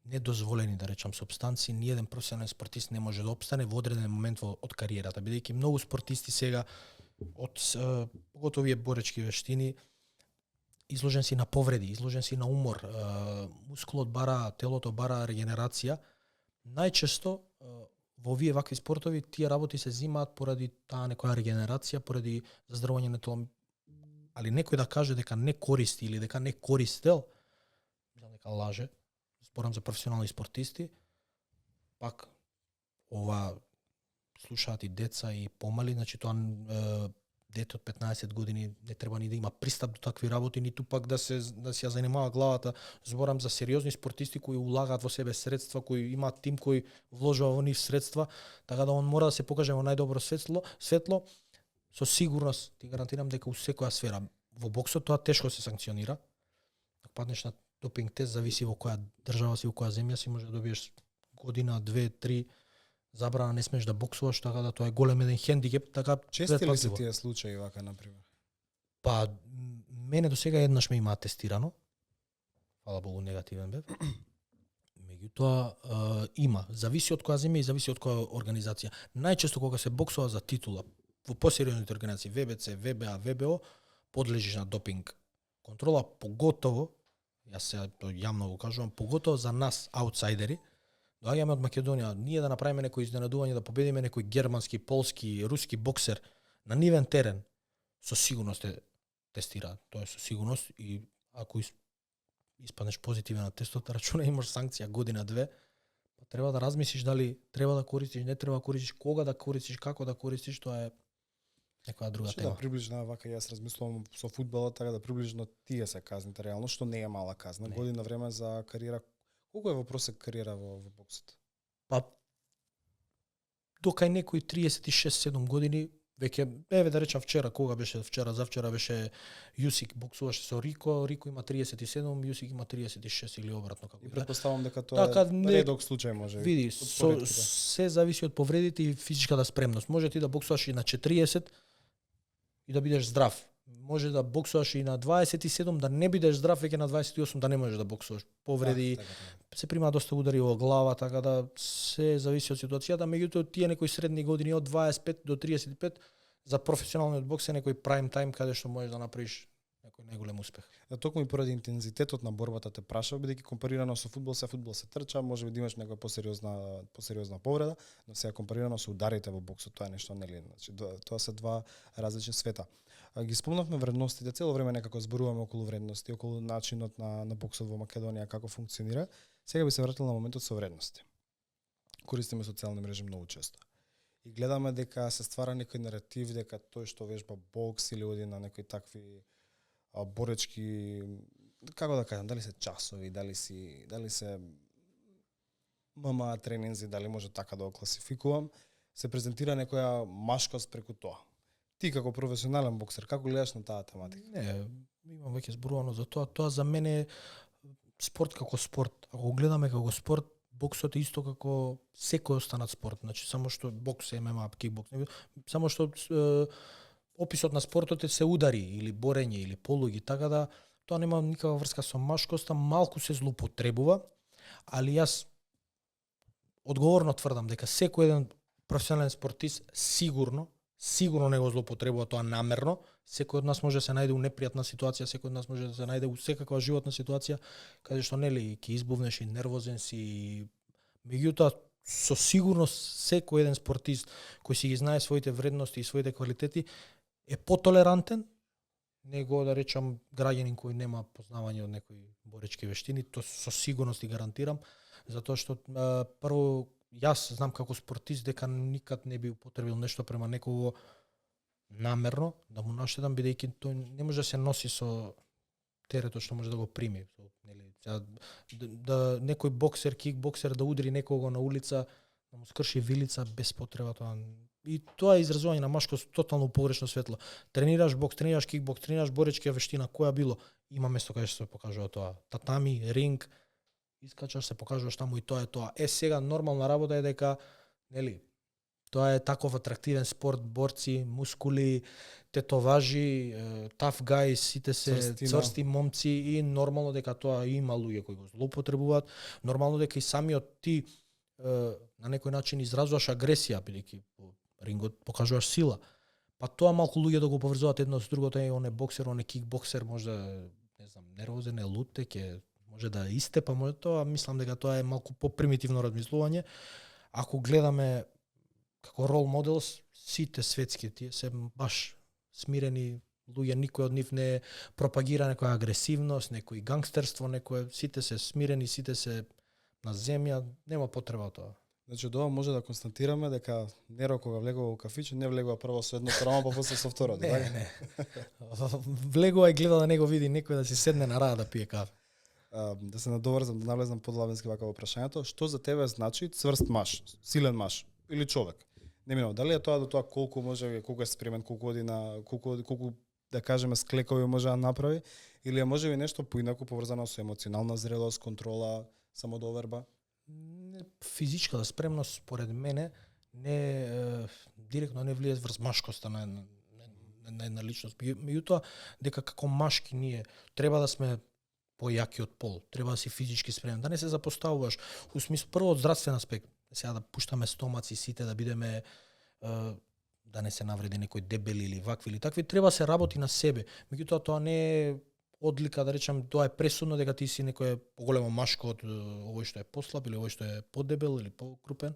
недозволени, да речам, супстанции, ниеден професионален спортист не може да опстане во одреден момент од кариерата, бидејќи многу спортисти сега од поготово овие боречки вештини изложен си на повреди, изложен си на умор, мускулот бара, телото бара регенерација. Најчесто во овие вакви спортови тие работи се земаат поради таа некоја регенерација, поради заздравување на тело. Али некој да каже дека не користи или дека не користел, мислам дека лаже. Зборам за професионални спортисти, пак ова слушаат и деца и помали, значи тоа дете од 15 години не треба ни да има пристап до такви работи, ниту пак да се ја занимава главата. Зборам за сериозни спортисти кои улагаат во себе средства, кои имаат тим кој вложува во нив средства, така да он мора да се покаже во најдобро светло. Со сигурност ти гарантирам дека у секоја сфера, во боксот тоа тешко се санкционира. Ако паднеш на допинг тест, зависи во која држава си, во која земја си, може да добиеш година, 2, 3 забрана, не смеш да боксуваш, така да тоа е голем еден хендикеп, така Чести ли се тие случаи вака на пример? Па мене до сега еднаш ме има тестирано. Фала Богу, негативен бев. Меѓутоа има, зависи од која земја и зависи од која организација. Најчесто кога се боксува за титула во посериозните организации ВБЦ, ВБА, ВБО, подлежиш на допинг контрола, поготово, јас се јавно го кажувам, поготово за нас аутсайдери. Доаѓаме од Македонија, ние да направиме некој изненадување, да победиме некој германски, полски, руски боксер на нивен терен, со сигурност е тестираат. Тоа е со сигурност и ако испаднеш позитивен на тестот, рачуна имаш санкција година-две, па треба да размислиш дали треба да користиш, не треба да користиш, кога да користиш, како да користиш, тоа е некоја друга тема. Да приближно вака јас размислувам со фудбалот, така да приближно тие се казните реално, што не е мала казна. Не. Година време за кариера. Колку е во просек кариера во боксот? Па докај некои 36-7 години веќе, еве да речам завчера беше Јусик боксуваше со Рико има 37, Јусик има 36 или обратно како. И претпоставам дека тоа така, е редок случај може. Види, се зависи од повредите и физичката спремност. Може ти да боксуваш и на 40 и да бидеш здрав. Може да боксуваш и на 27, да не бидеш здрав, веќе на 28 да не можеш да боксуваш. Повреди, така. Се прима доста удари во глава, така да се зависи од ситуацијата, меѓутоа тие некои средни години од 25 до 35 за професионалниот бокс е некој прайм тајм каде што можеш да направиш некој најголем успех. Да, токму и поради интензитетот на борбата те прашав, бидејќи компарирано со фудбал се трча, можеби да имаш некоја посериозна повреда, но сега компарирано со ударите во боксот, тоа е нешто нели, значи тоа се два различни света. Ги спомнавме вредностите, цело време некако зборуваме околу вредности, околу начинот на боксот во Македонија, како функционира. Сега би се вратил на моментот со вредности. Користиме социјални мрежи многу често. И гледаме дека се ствара некој наратив дека тој што вежба бокс или оди на некои такви боречки, како да кажам, дали се часови, дали се ММА тренинзи, дали може така да го класификувам, се презентира некоја машкост преку тоа. Ти како професионален боксер, како гледаш на таа тематика? Не, имам веќе зборувано за тоа. Тоа за мене е спорт како спорт. Ако го гледаме како спорт, боксот е исто како секој останат спорт. Значи само што бокс е ММА, кикбокс, само што описот на спортот е се удари или борење или полуги, така да тоа нема никаква врска со машкоста, малку се злоупотребува, али јас одговорно тврдам дека секој еден професионален спортист сигурно не го злоупотребува тоа намерно. Секој од нас може да се најде у непријатна ситуација, секој од нас може да се најде у секаква животна ситуација, каде што нели ќе избувнеш и нервозен си. Меѓутоа со сигурност секој еден спортист кој си ги знае своите вредности и своите квалитети е потолерантен него да речам граѓанин кој нема познавање од некои боречки вештини, тоа со сигурност и гарантирам, затоа што прво јас знам како спортист дека никад не би употребил нешто према некого намерно да му наштетам, бидејќи тој не може да се носи со теретот што може да го прими. Нели, да некој боксер, кикбоксер да удри некого на улица, да му скрши вилица без потреба тоа. И тоа е изразување на машкост тотално погрешно светло. Тренираш бокс, тренираш кикбокс, тренираш боречка вештина, која било, има место каде што се покажува тоа. Татами, ринг, искачаш, се покажуваш таму и тоа е тоа. Сега нормална работа е дека, нели, тоа е таков атрактивен спорт, борци, мускули, тетоважи, tough guys, сите се црсти момци и нормално дека тоа има луѓе кои го злоупотребуваат, нормално дека и самиот ти на некој начин изразуваш агресија, бидејќи по рингот покажуваш сила. Па тоа малку луѓе да го поврзуваат едно со другото, он е боксер, он е кикбоксер, може да, не знам, нервозен е, лутек е, може да истепа, може тоа, мислам дека тоа е малку попримитивно размислување. Ако гледаме како рол модел, сите светски тие се баш смирени луѓе, никој од нив не пропагира некоја агресивност, некој гангстерство, сите се смирени, сите се на земја, нема потреба тоа. Значи, од ова може да констатираме дека Неро кога влегува во кафиче, не влегува прво со едно рамо, па после со второ. Не. Влегува и гледа да не го види некој да си седне на рада да пие кафе. Да се надоврзам, да навлезам подлабенски вака во прашањето, што за тебе значи цврст маж, силен маж или човек? Не минав, дали е тоа до тоа колку може, колку е спремен, колку да кажеме склекови може да направи, или е можеби нешто поинаку поврзано со емоционална зрелост, контрола, самодоверба? Физичката спремност според мене не директно не влијае врз машкоста на една личност. Меѓутоа дека како машки ние треба да сме појаки од пол, треба да си физички спремен, да не се запоставуваш у смисла прво од здравствен аспект, сега да пуштаме стомаци сите да бидеме да не се навреди некој дебели или вакви или такви, треба се работи на себе. Меѓутоа тоа не е одлика, да речем, тоа е пресудно дека ти си некој поголемо машко од овој што е послаб или овој што е подебел или покрупен.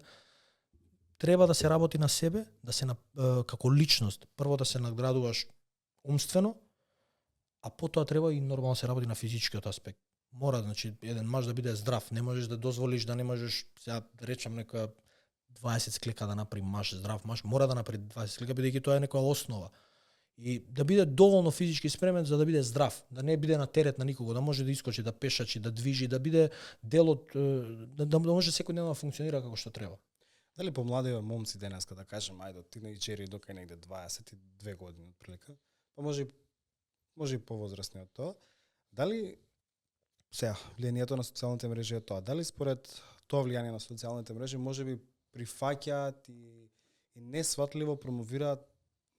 Треба да се работи на себе, да се како личност, прво да се наградуваш умствено, а потоа треба и нормално се работи на физичкиот аспект. Мора, значи, еден маж да биде здрав, не можеш да дозволиш да не можеш, сега да речем некоја 20 склека да направи маж, здрав маж, мора да направи 20 склека, бидејќи тоа е некоја основа. И да биде доволно физички спремен за да биде здрав, да не биде на терет на никого, да може да искочи, да пешачи, да движи, да биде дел од да може секојдневно да функционира како што треба. Дали помладиве момци денеска, да кажем, ајде од тинејџери до кај негде 22 години отприлика, па може и повозрасни од тоа, дали сега влијанието на социјалните мрежи е тоа, дали според тоа влијание на социјалните мрежи можеби прифаќаат и несватливо промовираат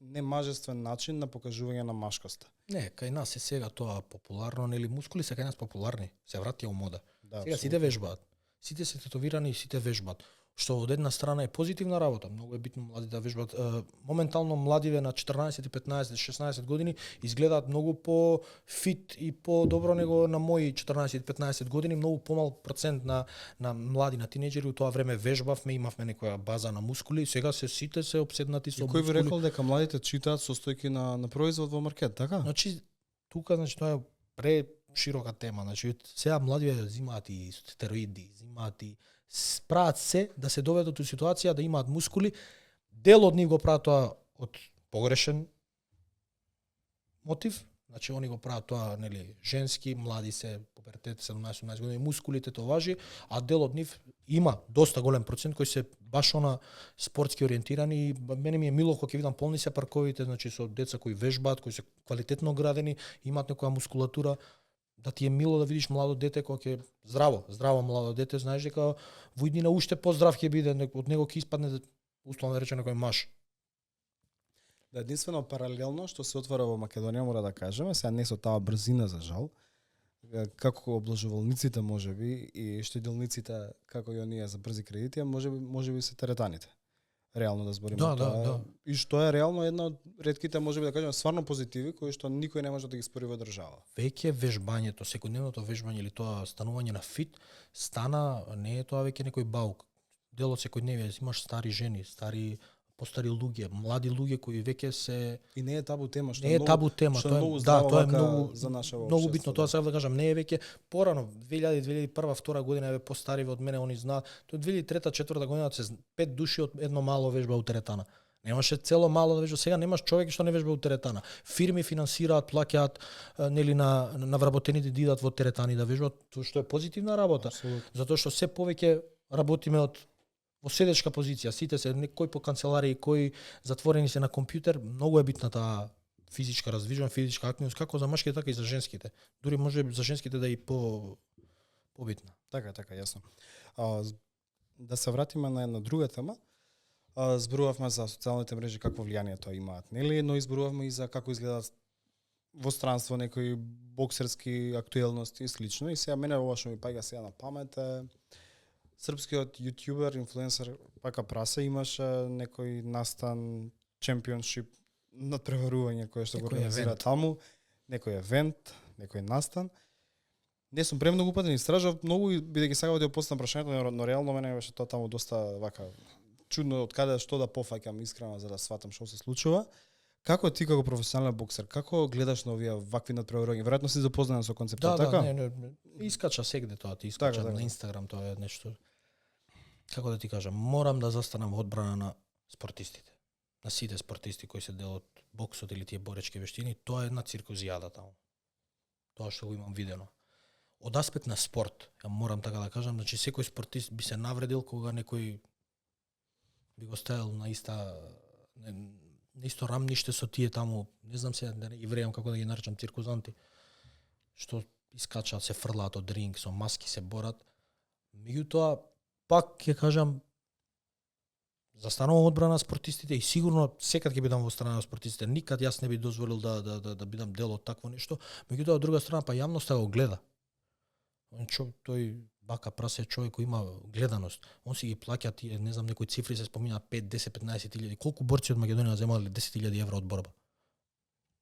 немажествен начин на покажување на машкоста? Не, кај нас е сега тоа популарно, нели мускули се кај нас популарни, се вратија у мода. Да, сега сите вежбаат. Сите се тетовирани и сите вежбаат. Што од една страна е позитивна работа, многу е битно млади да вежбаат. Моментално младиве на 14, 15, 16 години изгледаат многу по фит и по добро него на мои 14, 15 години, многу помал процент на млади, на тинеџери, у тоа време вежбавме, имавме некоја база на мускули, сега сите се опседнати со мускули. Кој би рекол дека младите читаат состојки на производ во маркет, така? Значи тоа е преширока тема. Значи сега младиве взимаат и стероиди, взимаат и прават се да се доведат у ситуација да имаат мускули. Дел од нив го прават тоа од погрешен мотив. Значи они го прават тоа, нели, женски, млади се, пубертет, 17-18 години, мускулите тоа важи, а дел од нив има доста голем процент кои се баш она спортски ориентирани и мене ми е мило кога ќе видам полни се парковите, значи со деца кои вежбаат, кои се квалитетно градени, имаат некоја мускулатура. Да ти е мило да видиш младо дете кога ќе здраво младо дете, знаеш дека во иднина уште поздрав ќе биде, од него ќе испадне условно да рече некој маж. Да, единствено паралелно што се отвора во Македонија, мора да кажеме, сега не со таа брзина за жал, како обложувалниците можеби и штедилниците како и оние за брзи кредити, можеби се теретаните. Реално да збориме тоа. Да. И што е реално една од ретките, можеби да кажеме, стварно позитиви кои што никој не може да ги спори во држава. Веќе вежбањето, секојдневното вежбање или тоа станување на фит стана, не е тоа веќе некој баук. Дел од секојдневие, имаш стари жени, постари луѓе, млади луѓе кои веќе се и не е табу тема, што не е табу тема, тоа е многу за наше општество. Многу битно, тоа сега да кажам, не е веќе порано 2000, 2001, 2002 година еве постари од мене, они знаат, тоа 2003, 2004 година се 5 души од едно мало вежба у теретана. Немаше цело мало да вежба, сега немаш човек што не вежба у теретана. Фирми финансираат, плаќаат нели на вработените да идат во теретани да вежбаат, што е позитивна работа. Абсолютно. Затоа што се повеќе работиме во седечка позиција, сите се кој по канцеларии, кој затворени се на компјутер, многу е битна таа физичка раздвижување, физичка активност, како за машките, така и за женските. Дури може за женските да е и побитна. Така, јасно. Да се вратиме на една друга тема. Зборувавме за социјалните мрежи, какво влијание тоа имаат, нели, но изборувавме и за како изгледаат во странство некои боксерски актуелности и слично. И сега мене ова што ми паѓа сега на памет е српскиот јутјубер, инфлуенсер Пака Прасе имаше некој настан чемпионшип надпреварување кој што го организира таму, некој евент, некој настан. Не сум премногу пати истражав многу бидејќи сега да ја поставам прашањето, но реално мене беше тоа таму доста вака чудно од каде што да пофаќам искрено за да сватам што се случува. Како ти како професионален боксер, како гледаш на овие вакви надпреварувања? Веројатно си запознаен со концептот, така? Да, не, искача сегде тоа, ти искача на Инстаграм, тоа е нешто. Како да ти кажам, морам да застанам во одбрана на спортистите. На сите спортисти кои се дел од боксот или тие боречки вештини, тоа е една циркузијада таму. Тоа што го имам видено. Од аспект на спорт, ја морам така да кажам, значи секој спортист би се навредил кога некој би го ставил на иста на исто рамниште со тие таму, не знам се, да не ги врејам како да ги наречам циркузанти, што искачаат, се фрлаат од ринг, со маски се борат. Меѓутоа, пак ќе кажам, застанувам одбрана на спортистите и сигурно секад ќе бидам во страна на спортистите. Никад јас не би дозволил да бидам дел од такво нешто. Меѓутоа, од друга страна, па јавноста го гледа. Тој Бака Прасе човек кој има гледаност. Он си ги плаќа тие, не знам, некои цифри се спомина 5, 10, 15 илјади. Колку борци од Македонија земале 10.000 евра од борба?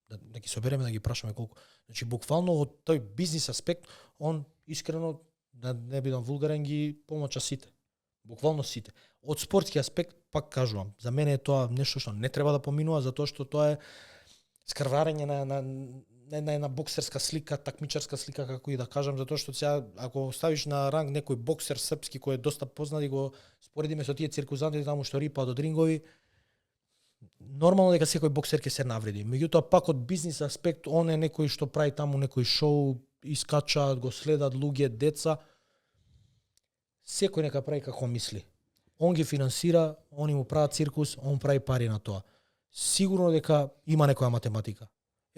Да ги собереме, да ги прашаме колку. Значи, буквално од тој бизнис аспект, он искрено, да не бидам вулгарен, ги помача сите. Буквално сите. Од спортски аспект, пак кажувам, за мене е тоа нешто што не треба да поминува, затоа што тоа е скрварење на една боксерска слика, такмичарска слика, како и да кажам, затоа што сега, ако ставиш на ранг некој боксер српски кој е доста познат и го споредиме со тие циркузанти таму што рипаат од рингови, нормално дека секој боксер ќе се навреди. Меѓутоа, пак од бизнис аспект, он е некој што прави таму некој шоу, искачаат, го следат луѓе, деца. Секој нека прави како мисли. Он ги финансира, они му прават циркус, он прави пари на тоа. Сигурно дека има некоја математика.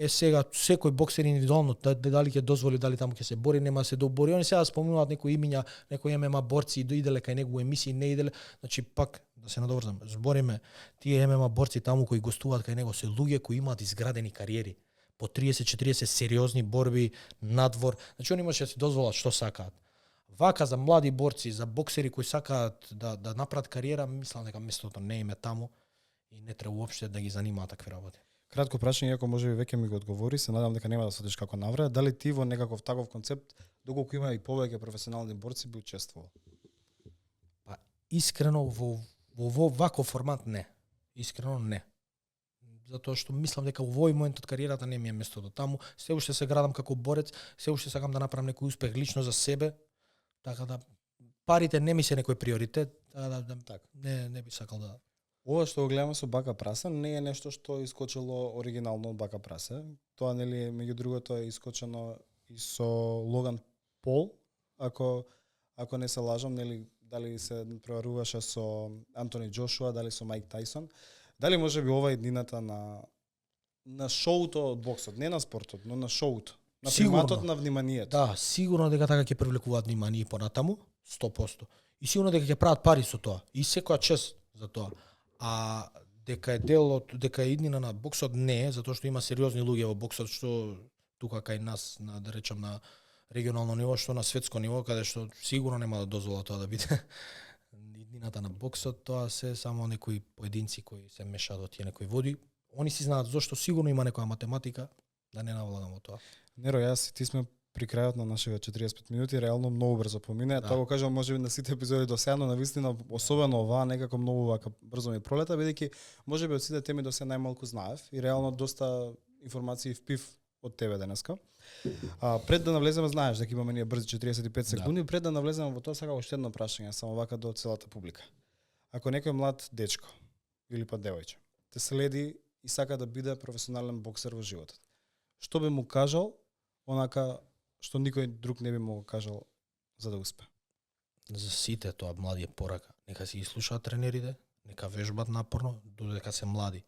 Сега секој боксер индивидуално дали ќе дозволи, дали таму ќе се бори, нема се добори. Они сега спомнуваат некои имиња, некои ММА борци и доиделе кај него емисии, не иделе. Значи пак да се надоврзам, збориме тие ММА борци таму кои гостуваат кај него се луѓе кои имаат изградени кариери, по 30-40 сериозни борби надвор. Значи они можеше да си дозволат што сакаат. Вака за млади борци, за боксери кои сакаат да направат кариера, мислам дека местото не им е таму и не треба уопште да ги занимаат такви работи. Кратко прашање, иако можеби веќе ми го одговори, се надам дека нема да судиш како навреда, дали ти во некаков таков концепт, доколку има и повеќе професионални борци, би учествувал? Па искрено во ваков формат не. Искрено не. Затоа што мислам дека во овој момент од кариерата не ми е местото таму. Се уште се градам како борец, се уште сакам да направам некој успех лично за себе, така да парите не ми се некој приоритет, така да не би сакал да. Ова што го гледаме со Бака Прасе не е нешто што е искочило оригинално од Бака Прасе. Тоа нели меѓу другото е искочено и со Логан Пол, ако не се лажам, нели дали се преваруваше со Антони Џошуа, дали со Мајк Тајсон. Дали можеби ова еднината на шоуто од боксот, не на спортот, но на шоуто, на приматот на вниманието. Да, сигурно дека така ќе привлекуваат внимание понатаму, 100%. И сигурно дека ќе прават пари со тоа. И секоја чест за тоа. А дека е дел од, дека е иднина на боксот не е, затоа што има сериозни луѓе во боксот што тука кај нас, да речам на регионално ниво, што на светско ниво, каде што сигурно нема да дозволат тоа да биде иднината на боксот, тоа се само некои поединци кои се мешаат во тие некои води. Они си знаат зошто, сигурно има некоја математика, да не навлагам во тоа. Неро, јас и ти сме при крајот на нашите 45 минути, реално многу брзо помине. Да. Тоа го кажам можеби на сите епизоди до сега, но навистина особено оваа некако многу вака брзо ми пролета, бидејќи можеби од сите теми до сега најмалку знаев и реално доста информации впив од тебе денеска. Пред да навлеземе, знаеш дека имаме ние брзи 45 секунди, да. Пред да навлеземе во тоа сакам уште едно прашање, само вака до целата публика. Ако некој млад дечко или па девојче те следи и сака да биде професионален боксер во животот, што би му кажал онака што никој друг не би му кажал за да успе? За сите тоа млади е порака. Нека си ги слушаат тренерите, нека вежбат напорно, додека се млади.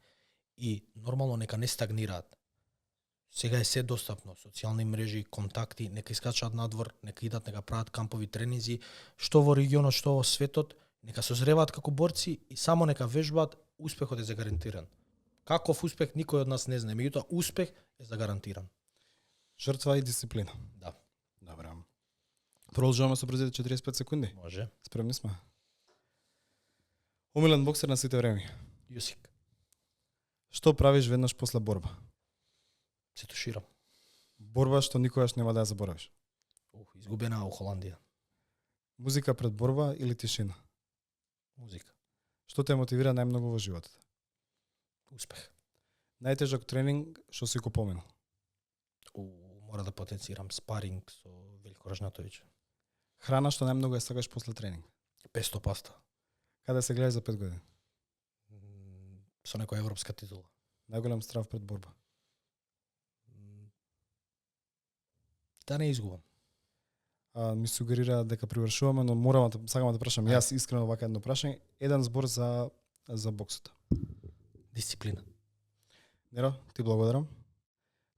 И нормално нека не стагнираат. Сега е се достапно, социјални мрежи, контакти, нека искачаат надвор, нека идат, нека прават кампови тренинзи, што во регионот, што во светот, нека созреваат како борци и само нека вежбаат, успехот е загарантиран. Каков успех никој од нас не знае, меѓутоа успех е загарантиран. Жртва и дисциплина. Да. Добре. Продолжуваме со брзите 45 секунди. Може. Спремни сме. Омилен боксер на сите времи. Јусик. Што правиш веднаш после борба? Се туширам. Борба што никогаш нема да ја заборавиш. Изгубена во Холандија. Музика пред борба или тишина? Музика. Што те мотивира најмногу во животот? Успех. Најтежок тренинг што си го поминал? Мора да потенцирам спаринг со Велико Ражнатовиќ. Храна што најмногу ја сакаш после тренинг? Песто паста. Каде се гледаш за 5 години? Со некоја европска титула. Најголем страв пред борба? Да не изгубам. Ми сугерира дека привршуваме, но сакам да прашам јас искрено вака едно прашање. Еден збор за боксот. Дисциплина. Неро, ти благодарам.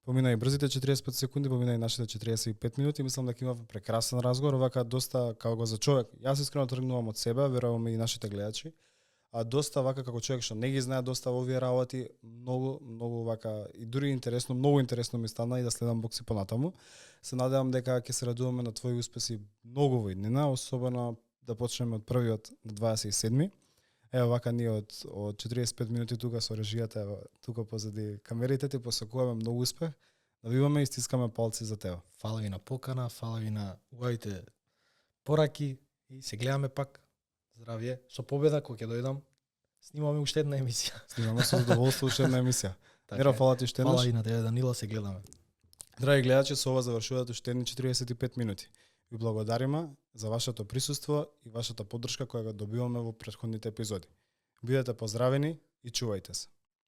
Помина и брзите 45 секунди, помина и нашите 45 минути. Мислам дека имав прекрасен разговор, вака доста како за човек. Јас искрено тргнувам од себе, верувам и нашите гледачи. А доста вака како човек што не ги знае доста овие работи, многу вака и дури интересно, многу интересно ми стана и да следам бокси понатаму. Се надевам дека ќе се радуваме на твои успеси многу во иднина, особено да почнеме од првиот на 27-ми. Ево вака ние од 45 минути тука со режијата, ево тука позади камерите ти посакуваме многу успех. Навиваме и стискаме палци за тебе. Фала ви на покана, фала ви на убавите пораки и се гледаме пак. Здравје, со победа кога ќе дојдам, снимаме уште една емисија. Снимаме со задоволство уште една емисија. Нера, фала ти штенаш. Фала и на тебе, Данила, се гледаме. Драги гледачи, со ова завршуваат уште едни 45 минути. Ви благодариме за вашето присуство и вашата поддршка која го добиваме во претходните епизоди. Бидете поздравени и чувајте се.